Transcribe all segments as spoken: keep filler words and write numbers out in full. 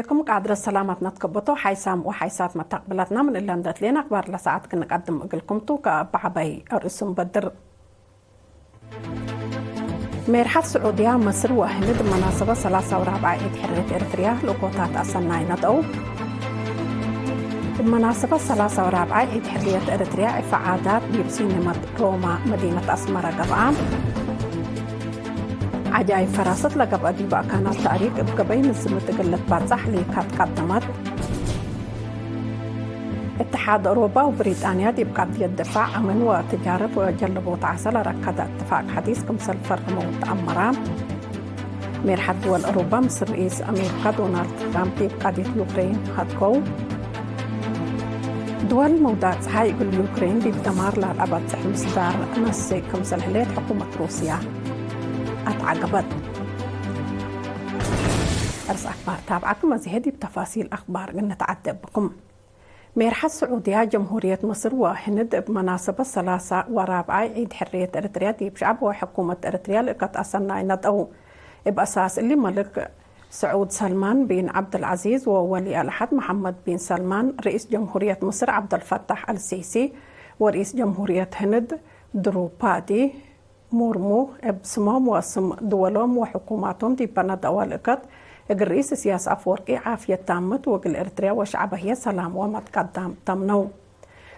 ክም ቃድረት ሰላማት ነትከበቶ ሓይሳም ወሓይሳት መታቅብላትና ምን እለ እንደ እትሌን አክባር ለሰዓት ክንቀድም እግልኩም ቱ። ከአባዕበይ አርእሱም በድር። ሜርሐት ስዑድያ፣ መስር ወህንድ እብ መናሰበት ሰላሳ ወራብዓይ ዒድ ሕርየት ኤረትርያ ልእኮታት አሰናይ ነድአው። እብ መናሰበት ሰላሳ ወራብዓይ ዒድ ሕርየት ኤረትርያ፣ ዕፈ ዓዳት ዲብ ሲኔመት ሮማ መዲነት አስመረ ገብአ። ዐጃይብ ፈራሰት ለገብአ ዲብ አካናት ተእሪክ እብ ገበይ ንዝምት እግል ልትባጻሕ ሊካት ቀደመት። እትሓድ አውሮፓ ወብሪጣንያ ዲብ ቀድየት ድፋዕ፣ አምን ወትጃረት ወጀለቦት ዐሰ ለረከደ እትፋቅ ሐዲስ ክምሰል ፈርመው ተአመራ። ሜርሐት ድወል አውሮፓ ምስል ርኢስ አሜሪካ ዶናልድ ትራምፕ ዲብ ቀድየት ዩክሬን ሀድገው። ድወል መውዳዕ ጸሓይ እግል ዩክሬን ዲብ ደማር ለአበጽሕ ምስዳር ነስእ ክምሰል ህሌት ሕኩመት ሩስያ አትዐገበት። አርስ አክባር ታብዓኩም፣ አዜ ዲብ ተፋሲል አክባር እንተዓደ ብኩም። ሜርሐት ስዑድያ፣ ጀምሁርየት ምስር ወህንድ እብ መናሰበት ሰላሳ ወራብዓይ ዒድ ሕርየት ኤረትርያ ዲብ ሸዐብ ወሕኩመት ኤረትርያ ልእከት አሰናይ ነድአው። እብ አሳስ እሊ፣ መልክ ስዑድ ሰልማን ቢን ዐብደልዐዚዝ ወወሊ አልዐህድ መሐመድ ቢን ሰልማን፣ ርኢስ ጀምሁርየት ምስር ዐብደልፈታሕ አልሲሲ ወርኢስ ጀምሁርየት ህንድ ድሩፓዲ ሙርሙ፣ እብ ስሞም ወስም ድወሎም ወሕኩማቶም ዲብ ነድአወ ልእከት፣ እግል ርኢስ እስያስ አፍወርቂ ዓፍየት ታምት ወእግል ኤረትርያ ወሸዐበ ህዬ ሰላም ወመትቀዳም ተምነው።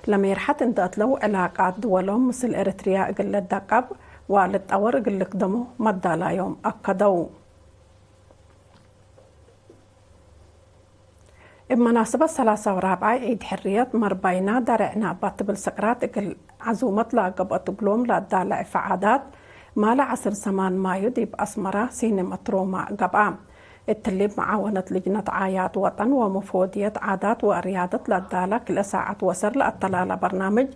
ለሜርሐት እንደ አትለው፣ ዕላቃት ድወሎም ምስል ኤረትርያ እግል ልደቀብ ወልትጠወር እግል ልክደሞ መዳላዮም አከደው። እብ መናሰበት ሰላሳ ወራብዓይ ዒድ ሕርየት፣ መርባይና ደረዕና እባ ትብል ስቅራት እግል ዐዙመት ለገብአት እግሎም ለአዳለ ዕፈ ዓዳት፣ ማለ ዐስር ሰማን ማዩ ዲብ አስመራ ሲኔመት ሮማ ገብአ። እትሊ እብ መዓወነት ልጅነት ዓያት ወጠን ወመፎድየት ዓዳት ወርያደት ለአዳለ ክልኤ ሳዐት ወሰር ለአተላለ በርናምጅ፣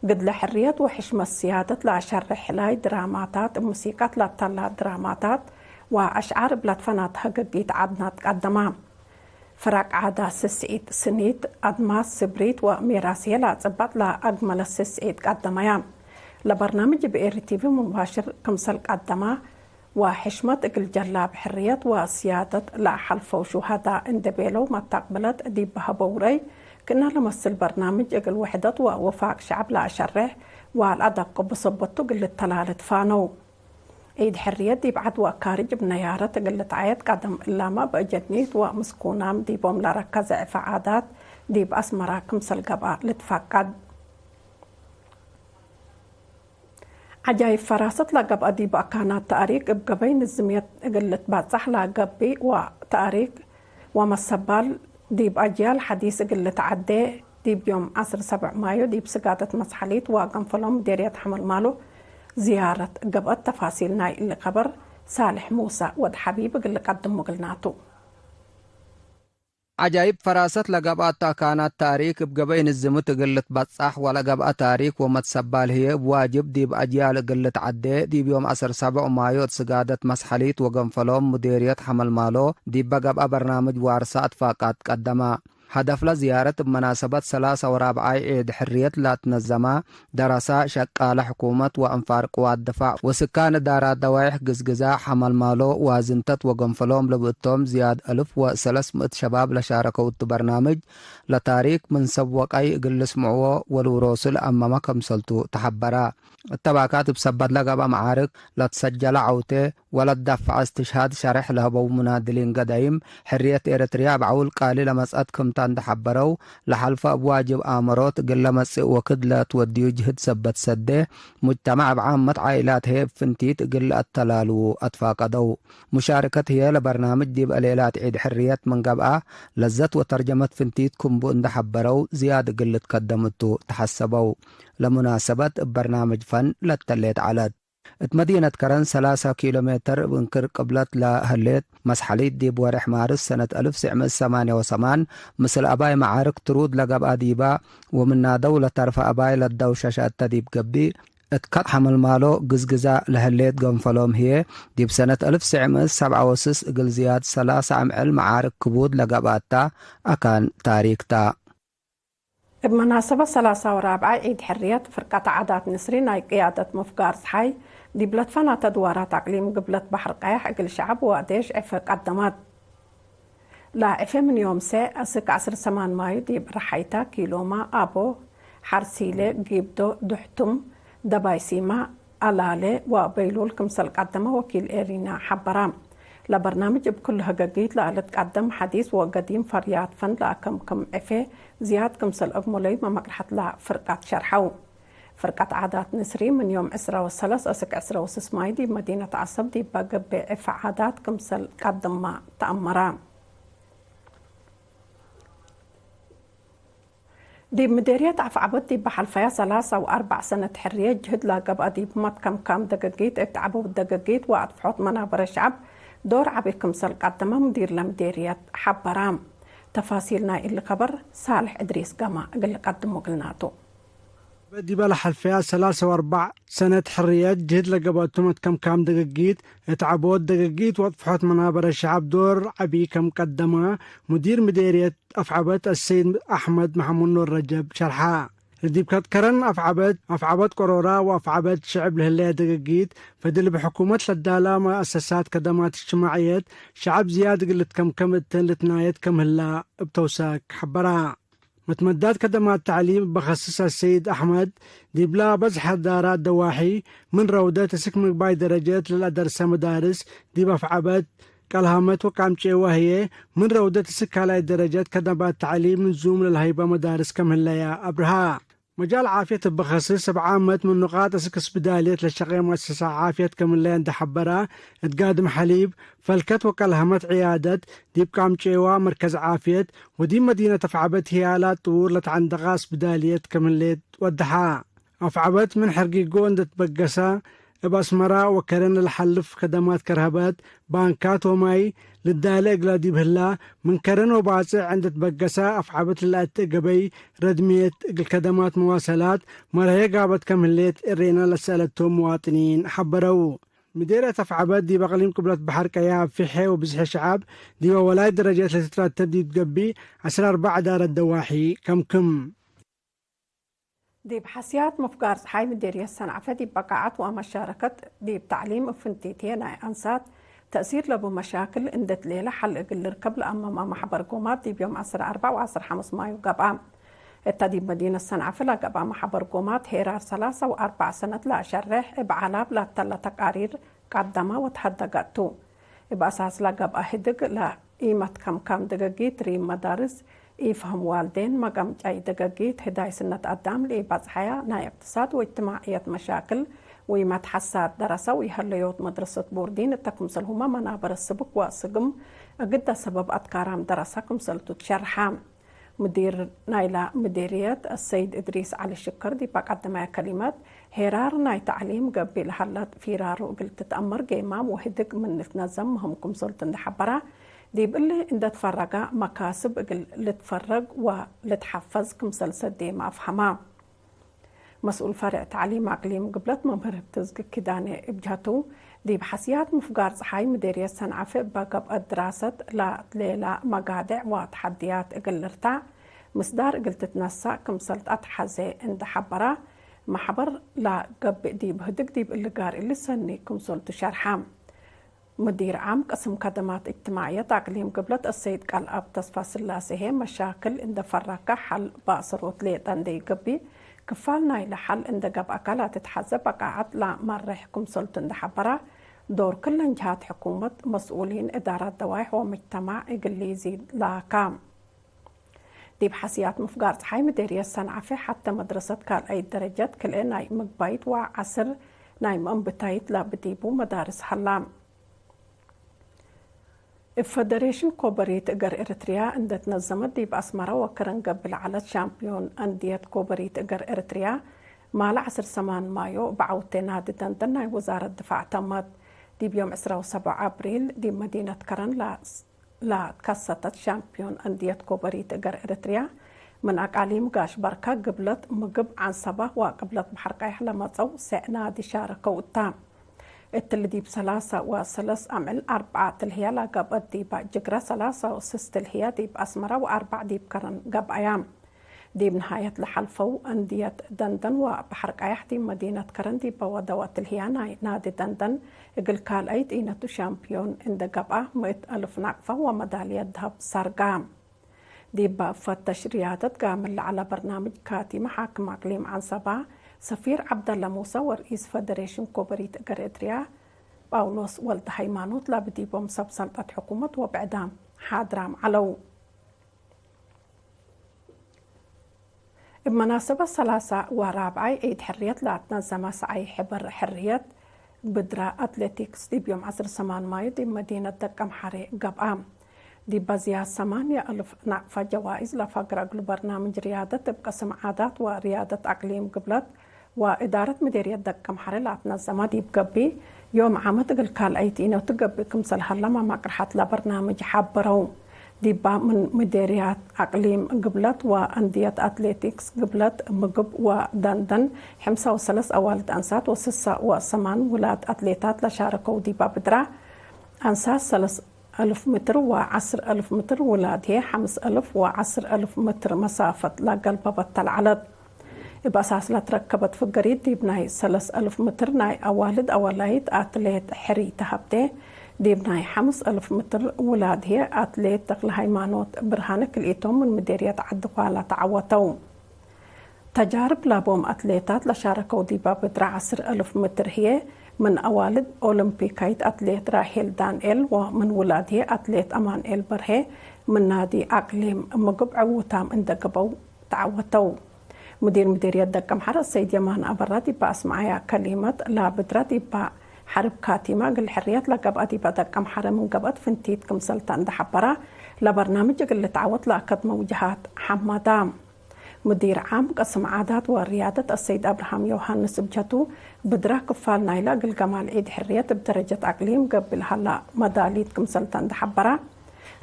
ግድለ ሕርየት ወሕሽመት ስያደት ለአሸርሕ ሕላይ ድራማታት፣ እብ ሙሲቀት ለአተላ ድራማታት ወአሽዓር እብ ለትፈናት ህግጊት ዐድናት ቀደማ። ፍረቅ ዓዳት ስስዒት፣ ስኒት፣ አድማስ፣ ስብሪት ወሜራስዬ ለአጽበጥ ለአግመለት ስስዒት ቀደመያ። ለበርናምጅ እብ ኤሪ ቲቪ ሙባሽር ክምሰል ቀደማ፣ ወሕሽመት እግል ጀላብ ሕርየት ወስያደት ለአሐልፈው ሹሀዳ እንዴ ቤለው መታቅብለት ዲብ ሀበው ረይ፣ ክእነ ለመስል በርናምጅ እግል ውሕደት ወውፋቅ ሸዐብ ለአሸሬሕ ወለአደቅቡ ሰበቱ እግል ልተላለ ትፋነው። ዒድ ሕርየት ዲብ ዐድ ወካርጅ እብ ነያረት እግል ልትዓየድ ቀደም እላመ እብ አጀኒት ወምስኩናም ዲቦም ለረከዘ ዕፈ ዓዳት ዲብ አስመራ ክምሰል ገብአ ልትፈቀድ። ዐጃይብ ፈራሰት ለገብአ ዲብ አካናት ተእሪክ እብ ገበይ ንዝምየት እግል ልትባጻሕ ለገብእ ወተእሪክ ወመሰባል ዲብ አጅያል ሐዲስ እግል ልትዐዴ፣ ዲብ ዮም ዐስር ሰብዕ ማዩ ዲብ ስጋደት መስሐሊት ወገንፈሎም ምዴርየት ሐመልማሎ ዝያረት ገብአት። ተፋሲል ናይ እሊ ከበር ሳልሕ ሙሰ ወድ ሐቢብ እግል ልቀድሙ እግልናቱ። ዐጃይብ ፈራሰት ለገብአት አካናት ተእሪክ እብ ገበይ ንዝምት እግል ልትበጻሕ ወለገብአ ተእሪክ ወመትሰባል ህዬ እብ ዋጅብ ዲብ አጅያል እግል ልትዐዴ፣ ዲብ ዮም ዐስር ሰብዕ ማዩ እት ስጋደት መስሐሊት ወገንፈሎም ምዴርየት ሐመልማሎ ዲበ ገብአ በርናምጅ ዋርሳ አትፋቃት ቀደማ። ሀደፍለ ዝያረት እብ መናሰበት ሰላሳ ወራብዓይ ዒድ ሕርየት ለአትነዘማ ደረሳ፣ ሸቃለ ሕኩመት ወአንፋር ቅዋት ድፋዕ ወስካን እዳራት ደዋይሕ ግዝግዛ ሐመልማሎ ዋዝንተት ወገንፈሎም ለብእቶም ዝያድ አልፍ ወሰለስ ምእት ሸባብ ለሻረከው እቱ በርናምጅ፣ ለታሪክ ምን ሰብ ወቀይ እግል ልስምዕዎ ወልውሮሱ ለአመመ ከምሰልቱ ተሐበረ። እተ ባካት እብ ሰበት ለገብአ መዓርክ ለትሰጀለ ዐውቴ ወለትደፈዐ እስትሽሃድ ሸሬሕ ለህበው ሙናድሊን ገዳይም ሕርየት ኤረትርያ እብ ዐውል ቃሊ ለመጽአት ክምታ እንዴ ሐበረው፣ ለሐልፈ እብ ዋጅብ አመሮት እግል ለመጽእ ወክድ ለትወድዩ ጅህድ ሰበት ሰዴ፣ ሙጅተማዕ እብ ዓመት ዓኢላት ህዬ እብ ፍንቲት እግል ለአተላልዉ አትፋቀደው። ሙሻርከት ህዬ ለበርናምጅ ዲብ አሌላት ዒድ ሕርየት ምን ገብአ፣ ለዘት ወተርጀመት ፍንቲት ክምቡ እንዴ ሐበረው፣ ዝያድ እግል ልትከደም እቱ ተሐሰበው። ለሙናሰበት እብ በርናምጅ ፈን ለተሌት ዐለት። እት መዲነት ከረን ሰላሳ ኪሎ ሜተር እብ እንክር ቅብለት ለህሌት መስሐሊት፣ ዲብ ወሬሕ ማርስ ሰነት አልፍ ወትሰዕ ምእት ሰማንያ ወሰማን፣ ምስል አባይ መዓርክ ትሩድ ለገብአ ዲባ፣ ወምናደው ለተርፈ አባይ ለደውሸሸ እተ ዲብ ገብእ፣ እት ከጥ ሐመልማሎ ግዝግዛ ለህሌት ገንፈሎም ህዬ፣ ዲብ ሰነት አልፍ ወትሰዕ ምእት ሰብዓ ወስስ እግል ዝያድ ሰላሳ አምዕል መዓርክ ክቡድ ለገብአታ አካን ታሪክ ታ። እብ መናሰበት ሰላሳ ወራብዓይ ዒድ ሕርየት፣ ፍርቀት ዓዳት ንስሪ ናይ ቅያደት ምፍጋር ጸሓይ፣ ዲብ ለትፈናተ ድዋራት አቅሊም ግብለት በሐር ቀያሕ እግል ሸዐብ ወአዴሽ ዕፈ ቀደመት። ለዐፌ ምን ዮም ሰዕ አስክ ዐስር ሰማን ማዩ ዲብ ረሓይታ ኪሎማ፣ አቦ፣ ሐርሲለ፣ ጊብዶ፣ ዱሕቱም፣ ደባይሲማ፣ አላለ ወበይሉል ክምሰል ቀደመ ወኪል ኤሪና ሐበራ። ለበርናምጅ እብ ክሉ ህገጊት ለልትቀደም ሐዲስ ወገዲም ፈርያት ፈን ለአከምክም ዕፌ ዝያድ ክምሰል እግሙለዩ መመቅርሐት ለፍርቀት ሸርሐው። ፍርቀት ዓዳት ንስሪ ምን ዮም ዕስራ ወሰለስ አስክ ዕስራ ወስስ ማይ ዲብ መዲነት ዐሰብ ዲበ ገብእ ዕፌ ዓዳት ክምሰል ቀድማ ተአመራ። ዲብ ምዴርየት አፍዐበት ዲብ ሐልፈያ ሰላሳ ወአርበዕ ሰነት ሕርየት ጅህድ ለገብአ ዲብ መትከምካም ደገጊት እት ዐቡት ደገጊት ወአጥፍሖት መናበረ ሸዐብ ዶር ዐቢ ክምሰል ቀደመ ሙዲር ለምዴርየት ሐበራ። ተፋሲል ናይ እሊ ከበር ሳልሕ እድሪስ ገማ እግል ልቀድሞ እግልናቱ። ዲበ ለሐልፈያ ሰላሳ ወአርበዕ ሰነት ሕርየት ጅህድ ለገብአቱ መትከምካም ደገጊት እት ዐቦት ደገጊት ወአጥፍሖት መናበረ ሸዐብ ዶር ዐቢ ከም ቀደመ ሙዲር ምዴርየት አፍዐበት አሰይድ አሕመድ መሐሙድ ኑር ረጀብ ሸርሐ። ለዲብ ከረን አፍዐበት፣ አፍዐበት ቆሮራ ወአፍዐበት ሽዕብ ለህለየ ደገጊት ፈድል እብ ሕኩመት ለዳላ መአሰሳት ከደማት እጅትማዕየት ሸዐብ ዝያድ እግል ልትከምከም እተን ልትናየት ከም ህላ እብ ተውሳክ ሐበራ። መትመዳት ከደማት ተዕሊም እበ ከስስ አሰይድ አሕመድ፣ ዲብላ በዝሐ ዳራት ደዋሒ ምን ረውደት እስክ ምግባይ ደረጀት ለለአደርሰ መዳርስ ዲብ አፍዐበት፣ ቀልሃመት ወቃምጬወ ህዬ ምን ረውደት እስክ ካልኣይ ደረጀት ከደማት ተዕሊም ምን ዙም ለልሀይበ መዳርስ ከም ህለያ አብርሃ። መጃል ዓፍየት እበ ከስስ እብ ዓመት ምን ኑቃጥ እስክ ስብዳልየት ለሸቄ መአሰሳ ዓፍየት ከም ህለየ እንዴ ሐበራ፣ እት ጋድም ሐሊብ፣ ፈልከት ወቀልሀመት ዕያደት፣ ዲብ ቃምጬዋ መርከዝ ዓፍየት ወዲብ መዲነት አፍዐበት ህያላት ጥዉር ለተዐንደቃ ስብዳልየት ክም ህሌት ወደሐ። አፍዐበት ምን ሐርጊጎ እንዴ ትበገሰ፣ እብ አስመራ ወከረን ለልሐልፍ ከደማት ከርሀበት፣ ባንካት ወማይ ልዳለ እግላ ዲብ ህላ፣ ምን ከረን ወባጽዕ እንዴ ትበገሰ አፍዐበት ለለአቴ ገበይ ረድምየት እግል ከደማት መዋሰላት መርሀየ ጋበት ከም ህሌት እሬና ለሰአለቶም ምዋጥኒን ሐበረው። ምዴርየት አፍዐበት ዲብ አቅሊም ቅብለት በሐር ቀያብ ፍሐ ወብዝሐ ሸዐብ ዲበ ወላይት ደረጀት ለትትረተብ ዲብ ትገብእ ዐስር አርበዕ እዳረት ደዋሒ ከምክም። ዲብ ሐስያት ምፍጋር ጸሓይ ምዴርየት ሰንዐፈ ዲብ በቃዐት ወአመሻረከት ዲብ ተዕሊም እብ ፍንቲትዬ ናይ አንሳት ተእሲር ለቡ መሻክል እንዴ ትሌለ ሐል እግል ልርከብ ለአመመ መሕበር ጎማት ዲብ ዮም ዐስር አርበዕ ወዐስር ሐምስ ማዩ ገብአ። እተ ዲብ መዲነት ሰንዐፈ ለገብአ መሕበር ጎማት ሄራር ሰላሳ ወአርበዕ ሰነት ለአሸሬሕ እብ ዐላብ ላተለ ተቃሪር ቀደመ ወተሀደገ ቱ። እብ አሳስ ለገብአ ህድግ ለኢመትከምካም ደገጊት ሪም መዳርስ፣ ኢፈህም ዋልዴን፣ መቀምጫይ ደገጊት፣ ህዳይ ስነት አዳም ለኢበጽሐያ ናይ እቅትሳድ ወእጅትማዕየት መሻክል ወኢመትሐሳር ደረሰ ወኢሀለዮት መድረሰት ቦርዲን እተ ክምሰልሁመ መናበረ ስብክ ወስግም እግደ ሰበብ አትካራም ደረሰ ክምሰልቱ ትሸርሐ። ምዲር ናይላ ምዴርየት አሰይድ እድሪስ ዐሊ ሽከር ዲብ አቀደመየ ከሊመት፣ ሄራር ናይ ተዕሊም ገብእ ለሀለት ፊራሩ እግል ትትአመር ጌማም ወህድግ ምን ልትነዘም ምህም ክምሰልቱ እንዴ ሐበረ፣ ዲብ እሊ እንዴ ትፈረገ መካስብ እግል ልትፈረግ ወልትሐፈዝ ክምሰል ሰዴመ አፍሀመ። መስኡል ፈሬዕ ተዕሊም አቅሊም ግብለት መምህር ህብትዝጊ ኪዳኔ እብ ጀህቱ፣ ዲብ ሐስያት ምፍጋር ጸሓይ ምዴርየት ሰንዐፈ እበ ገብአት ድራሰት ለትሌላ መጋዴዕ ወተሐድያት እግል ልርታዕ ምስዳር እግል ትትነሳእ ክምሰል ተአትሐዜ እንዴ ሐበረ፣ መሕበር ለገብእ ዲብ ህድግ ዲብ እሊ ጋር እሊ ሰኒ ክምሰልቱ ሸርሐ። ሙዲር ዓም ቅስም ከደማት እጅትማዕየት አቅሊም ግብለት አሰይድ ቀልአብ ተስፋስላሴ ህዬ፣ መሻክል እንዴ ፈረከ ሐል በአሰሮት ሌጠ እንዴ ኢገብእ፣ ክፋል ናይለ ሐል እንዴ ገብአከ ለትትሐዜ በቃዐት ለመሬሕ ክምሰልቱ እንዴ ሐበረ፣ ዶር ክለን ጀሃት ሕኩመት፣ መስኡሊን እዳራት ደዋይሕ ወምጅተማዕ እግል ሊዚድ ላካ። ዲብ ሐስያት ምፍጋር ጸሓይ ምዴርየት ሰንዐፈ ሐቴ መድረሰት ካልኣይት ደረጀት ክልኤ ናይ ምግባይት ወዐስር ናይ መእንብታይት ለብ ዲቡ መዳርስ ሀላ። እብ ፈደሬሽን ኮበሪት እገር ኤረትርያ እንዴ ትነዘመት ዲብ አስመረ ወከረን ገብእ ለዐለት ሻምፕዮን አንድየት ኮበሪት እገር ኤረትርያ ማለ ዐስር ሰማን ማዮ እብ ዐውቴ ናዲ ደንደን ናይ ውዛረት ድፋዕ ተመት። ዲብ ዮም ዕስራ ወሰብዕ አብሪል ዲብ መዲነት ከረን ለ ለትከሰተት ሻምፕዮን አንድየት ኮበሪት እገር ኤረትርያ፣ ምን አቃሊም ጋሽ በርከ፣ ግብለት ምግብ ዐንሰበ ወቅብለት በሐር ቀየሕ ለመጸው ሰዕ ናዲ ሻረከው እተ። እትሊ ዲብ ሰላሳ ወሰለስ አምዕል አርበዓ ትልህያ ለገብአት ዲበ ጅግረ ሰላሳ ወስስ ትልህያ ዲብ አስመረ ወአርበዕ ዲብ ከረን ገብአያ። ዲብ ነሃየት ለሐልፈው አንድየት ደንደን ወበሐር ቃያሕ ዲብ መዲነት ከረን ዲበ ወደወ ትልህያ ናይ ናዲ ደንደን እግል ካልአይት ኢነቱ ሻምፕዮን እንዴ ገብአ፣ ምእት አልፍ ናቅፋ ወመዳልየት ደሀብ ሳርጋ። ዲበ ፈተሽ ርያደት ጋምል ለዐለ በርናምጅ ካቲመ ሓክም አቅሊም ዐንሰባ ሰፊር ዐብደለ ሙሰ ወርኢስ ፈደሬሽን ኮበሪት እገር ኤርትርያ ጳውሎስ ወልደሃይማኖት ለብዲቦም ሰብ ሰልጠት ሕኩመት ወብዕዳም ሓድራም ዐለው። እብ መናሰበት ሰላሳ ወራብዓይ ዒድ ሕርየት ለአትነዘመ ሰዓይ ሕበር ሕርየት ብድረ አትሌቲክስ ዲብ ዮም ዐስር ሰማን ማዩ ዲብ መዲነት ደቀም ሐሬ ገብአ። ዲበ ዝያድ ሰማንየ አልፍ ናቅፋ ጀዋኢዝ ለፈግረ እግሉ በርናምጅ ርያደት እብ ቅስም ዓዳት ወርያደት አቅሊም ግብለት ወእዳረት ምዴርየት ደቀም ሐሬ ለአትነዘመ ዲብ ገብእ ዮም ዓመት እግል ካልአይት ኢነቱ ገብእ ክምሰል ሀለመ መቅርሐት ለበርናምጅ ሐበረው። ዲባ ምን ምዴርያት አቅሊም ግብለት ወአንድየት አትሌቲክስ ግብለት ምግብ ወደንደን፣ ሕምሳ ወሰለስ አዋልድ አንሳት ወስሳ ወሰማን ውላድ አትሌታት ለሻረከው ዲባ ብድራ፣ አንሳት ሰለስ አልፍ ምትር ወዐስር አልፍ ምትር ውላድ ህዬ፣ ሐምስ አልፍ ወዐስር አልፍ ምትር መሳፈት ለገልበበት ተልዐለት። እብ አሳስ ለትረከበት ፍገሪት፣ ዲብ ናይ ሰለስ አልፍ ምትር ናይ አዋልድ አወላይት አትሌት ሕርይ ተሀብቴ፣ ዲብ ናይ ሐምስ አልፍ ምትር ውላድ ህዬ አትሌት ተክለሃይማኖት ብርሃነ ክልኢቶም ምን ምዴርየት ዐዲ ኳላ ተዐወተው። ተጃርብ ላቦም አትሌታት ለሻረከው ዲበ ብድረ ዐስር አልፍ ምትር ህዬ፣ ምን አዋልድ ኦሎምፒካይት አትሌት ራሄል ዳንኤል ወምን ውላድ ህዬ አትሌት አማንኤል በርሄ ምን ናዲ አቅሊም ምግብ ዕዉታም እንዴ ገብአው ተዐወተው። ሙዲር ምዴርየት ደቀምሐረ ሰይድ የማን አበራ ዲብ አስመዐያ ከሊመት፣ ለብድረ ዲብ ሐርብ ካቲመ እግል ሕርየት ለገብአ ዲበ ደቀምሐረ ምን ገብአት ፍንቲት ክምሰልተ እንዴ ሐበረ፣ ለበርናምጅ እግል ልትዐወት ለአከድመው ጀሃት ሐመዳ። ሙዲር ዓም ቅስም ዓዳት ወርያደት አሰይድ አብርሃም ዮሐንስ እብ ጀቱ፣ ብድረ ክፋል ናይለ እግል ገማል ዒድ ሕርየት እብ ደረጀት አቅሊም ገብእ ለሀላ መዳሊት ክምሰልተ እንዴ ሐበረ፣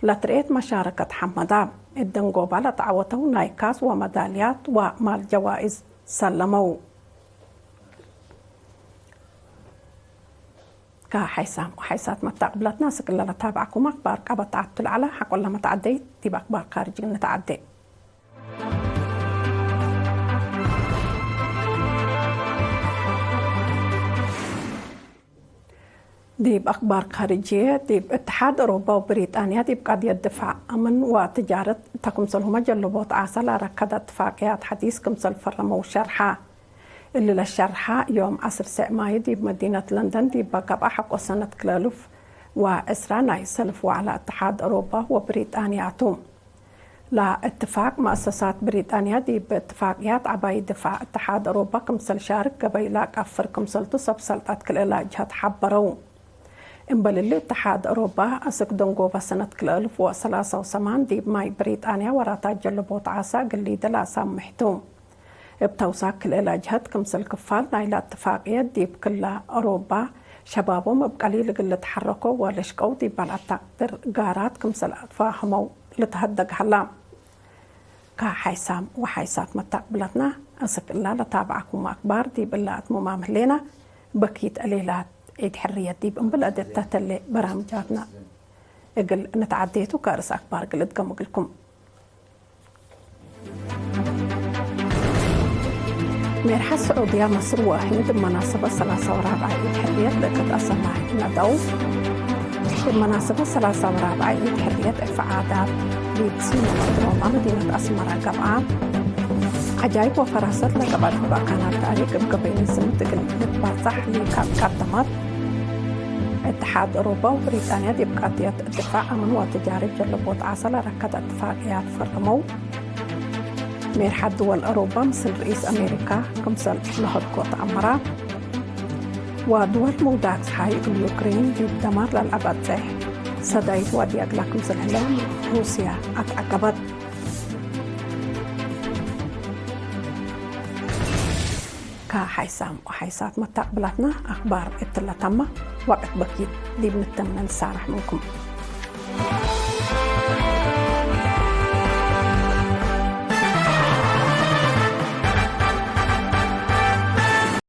ለትርኤት መሻረከት ሐመዳ፣ እት ደንጎባ ለተዐወተው ናይ ካስ ወመዳልያት ወማል ጀዋኢዝ ሰለመው። ከሐይሳም ወሐይሳት መታቅብለትና፣ እስክ እለ ለታብዐኩም አክባር ቀበት ተዐቱ ለዐለ፣ ሐቆለ መተዐደይት ዲብ አክባር ካርጅ ንትዐዴ። ዲብ አክባር ካርጅየ፣ ዲብ እትሓድ አውሮፓ ወብሪጣንያ ዲብ ቀድየት ድፋዕ አምን ወትጃረት እተ ክምሰልሁመ ጀልቦት ዓሰ ለአረከደ እትፋቅያት ሐዲስ ክምሰል ፈረመው ሸርሐ። እሊ ለሸርሐ፣ ዮም ዐስር ሰዕ ማዩ ዲብ መዲነት ለንደን ዲበ ገብአ ሐቆ ሰነት ክልኤ አልፍ ወዕስራ ናይ ሰልፍ ወዕለ እትሓድ አውሮፓ ወብሪጣንያ ቱ። ለእትፋቅ፣ መአሰሳት ብሪጣንያ ዲብ እትፋቅያት ዐባይ ድፋዕ እትሓድ አውሮፓ ክምሰል ሻርክ ገበይ ለአቀፍር ክምሰልቱ ሰብ ሰልጠት ክልኤ ላጅሀት ሐበረው። እምበል እሊ፣ እትሓድ አውሮፓ አስክ ደንጎበ ሰነት ክልኤ አልፍ ወሰላሳ ወሰማን ዲብ ማይ ብሪጣንያ ወራታት ጀልቦት ዓሰ እግል ሊደ ለአሳምሕ ቱ። እብ ተውሳክ ክልኤ ላጅሀት፣ ክምሰል ክፋል ናይለ እትፋቅየት ዲብ ክለ አውሮፓ ሸባቦም እብ ቀሊል እግል ልትሐረኮ ወለሽቀው ዲበ ለአታቅድር ጋራት ክምሰል አትፋህመው ልትሀደግ ሀላ። ከሐይሳም ወሐይሳት መታቅብለትና፣ አስክ እላ ለታብዐኩም አክባር ዲብ እለ አትሙማም ህሌና። በኪት ዕሌላት ዒድ ሕርየት ዲብ እምብል አደት ተተሌ በራምጃትና እግል ንትዓዴቱ፣ ከርእስ አክባር እግል እድገም እግልኩም። ሜርሐት ስዑድያ፣ መስር ወህንድ እብ መናሰበት ሰላሳ ወራብዓይ ዒድ ሕርየት ለእከት አሰማይ ነደው። እብ መናሰበት ሰላሳ ወራብዓይ ዒድ ሕርየት ዕፍ ዓዳት ዲብ ሲነማ ድሮማ መዲነት አስመረ ገብአ። ዐጃይብ ወፈራሰት ለገብአት እብ አካናት ታሪክ እብ ገበይ ንዝምት እግል ልትባጻሕ ሊካት ቀደመት። እትሓድ አውሮፓ ወብሪጣንያ ዲብ ቀድየት ድፋዕ አምን ወትጃረት ጀልቦት ዓሰ ለረከተ እትፋቅያት ፈርመው። ሜርሐት ድወል አውሮፓ ምስል ርኢስ አሜሪካ ክምሰል ለሀድጎ ተአመራ። ወድወል ምውዳቅ ጸሓይ እግል ዩክሬን ዲብ ደማር ለልአበጽሕ ሰዳይት ዋዲ አግላ ክምሰል ህለ ሩስያ አትዐቀበት። ከሐይሳም ወሐይሳት መታቅብላትና አክባር እትለ ተመ፣ ወቅት በኪት ዲብ ንተምነ ንሳረሕ ምንኩም።